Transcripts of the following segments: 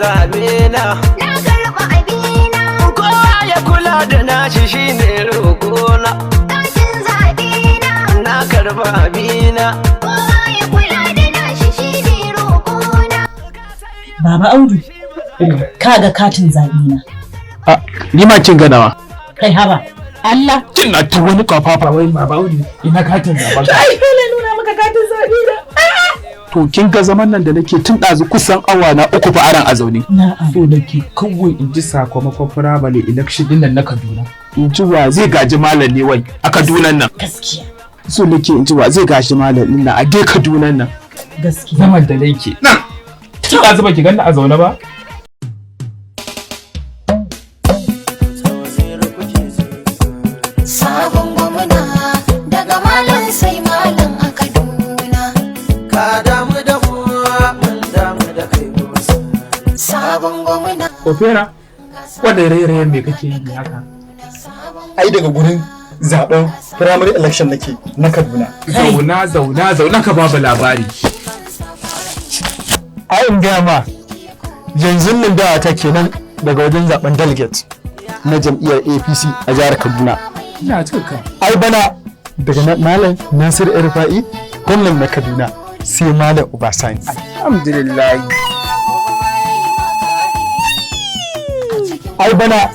Zabe na. Na karɓa abina. Kowa ya kula da nashi shine roƙona. Katin zaɓe na. Na karba abina. Kowa ya kula da nashi shine roƙona. Baba Audu, kaga katin zaɓe na. A, ni ma kin ganawa. Kai, haba. Allah. Kin na ta wani kafafa, wai Baba Audu, ina katin zaben ka? Ai dole nuna maka katin zaɓe na. To, kin ga zaman nan da nake tun ɗazu, kusan awa na 3 fa aran a zaune. Na'am. So nake kawai in ji sakamakon primary election din nan na Kaduna. In ji wa zai gaji Malam ne wai a Kaduna nan. Gaskiya. So nake in ji wa zai gaji Malam din nan a dai Kaduna nan. Gaskiya. Zaman da nake nan. Tun ɗazu ba ki ganni a zaune ba? Sabon gwamna daga Malam sai Malam a Kaduna. Ka damu da mu, mun damu da kai kuma. Sabon gwamna. Ofera, wanda raye-rayen me kake yi ne haka? Ai daga gurin zaben primary election nake na Kaduna. Zauna, zauna, zauna, ka babu labari. Ai in gaya ma, yanzu nan da ta kenan daga wajen zaben delegate na jam'iyyar APC a jihar Kaduna. Ina jin ka. Ai bana daga Malam Nasir El-Rufai, gwamnan na Kaduna, sai Malam Uba Sani. Alhamdulillah. Ai bana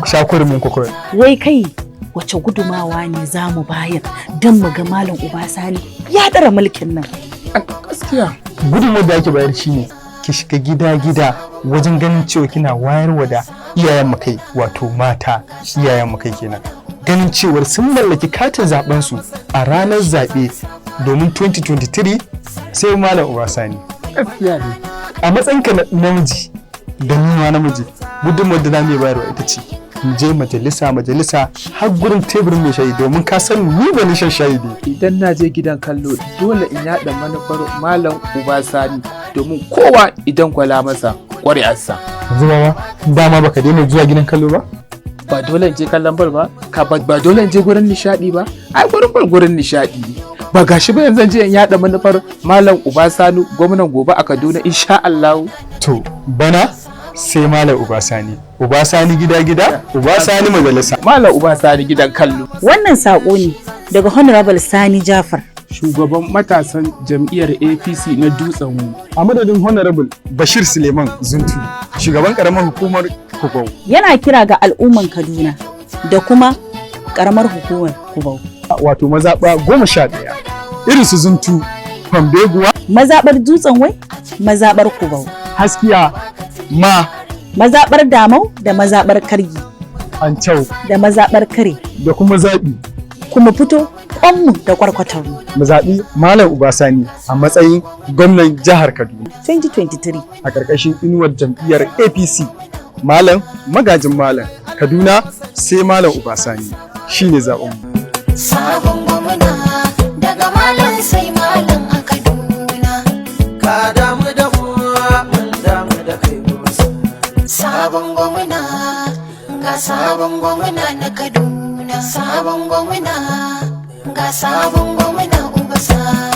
shakurin kwakwai. Wai kai, wace gudumawa ne za mu bayar don mu ga Malam Uba Sani ya ɗara mulkin nan? Gaskiya. Gudunmawar da ake bayar shine ki shiga gida-gida wajen ganin cewa kina wayarwa da iyayen mu kai, wato mata, iyayen mu kai kenan, ganin cewar sun mallaki katin zaben su a ranar zaɓe, domin 2023 sai Malam Uba Sani. Gaskiya ne. A matsayinka na namiji da ni ma namiji, gudunmawar da za mu iya bayarwa ita ce mu je majalisa majalisa har gurin teburin mai shayi, domin ka san ni ba ni shan shayi ne. Idan na je gidan kallo, dole in yaɗa manufar Malam Uba Sani, domin kowa idan kwala masa ƙuri'arsa. Yanzu ba dama baka daina zuwa gidan kallo ba? Ba dole in je kallon bal ba, ka ba dole in je gurin nishaɗi ba, ai gurin bal gurin nishaɗi ne. Ba gashi ba yanzu je in yaɗa manufar Malam Uba Sani, gwamnan gobe a Kaduna, insha Allah. To, bana sai Malam Uba Sani. Uba Sani gida gida, Uba Sani majalisa. Malam Uba Sani gidan kallo. Wannan saƙo ne daga Honorable Sani Jafar, shugaban matasan jam'iyyar APC na Dutsen. A madadin Honorable Bashir Suleiman Zuntu, shugaban karamar hukumar Kubau. Yana kira ga al'umman Kaduna da kuma ƙaramar hukumar Kubau. Wato mazaɓa 11. Irin su Zuntu, Fambeguwa, Mazaɓar Dutsen Wai, mazaɓar Kubau. Haskiya, Ma, Mazaɓar Damau da mazaɓar Kargi. Ancau, Da mazaɓar Kare. Da kuma Zaɓi. Kuma fito kwanmu da kwarkwatarmu. Mu zaɓi Malam Uba Sani a matsayin gwamnan jihar Kaduna. 2023. A ƙarƙashin inuwar jam'iyyar APC. Malam magajin Malam Kaduna sai Malam Uba Sani shine zaɓenmu. Sabon gwamna daga Malam sai Malam a Kaduna. Ka damu da mu, mun damu da kai kuma. Sabon gwamna, ga sabon gwamna na Kaduna. Sabon gwamna, ga sabon gwamna Uba Sani.